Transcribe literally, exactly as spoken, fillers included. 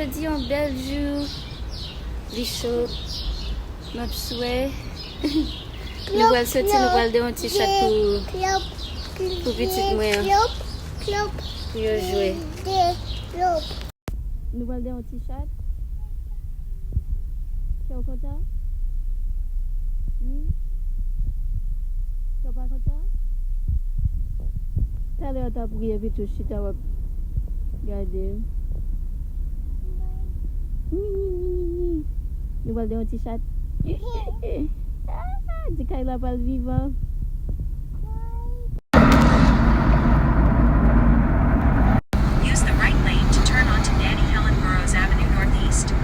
Jodi yon bèl jou. Li cho. M ap swe. Nou pral soti, nou pral de yon ti chat pou, pou pitit mwen an. Pou yo jwe. Nou pral de yon ti chat. Kè w kontan? Hmm? Kè w pa kontan? Talè w ta priye epi tou chita w ap gade. Ni, ni, ni, ni, ni. Nou pral de yon ti chat. Ah, di kay la pral vivan. Use the right lane to turn onto Danny Helen Burroughs Avenue Northeast.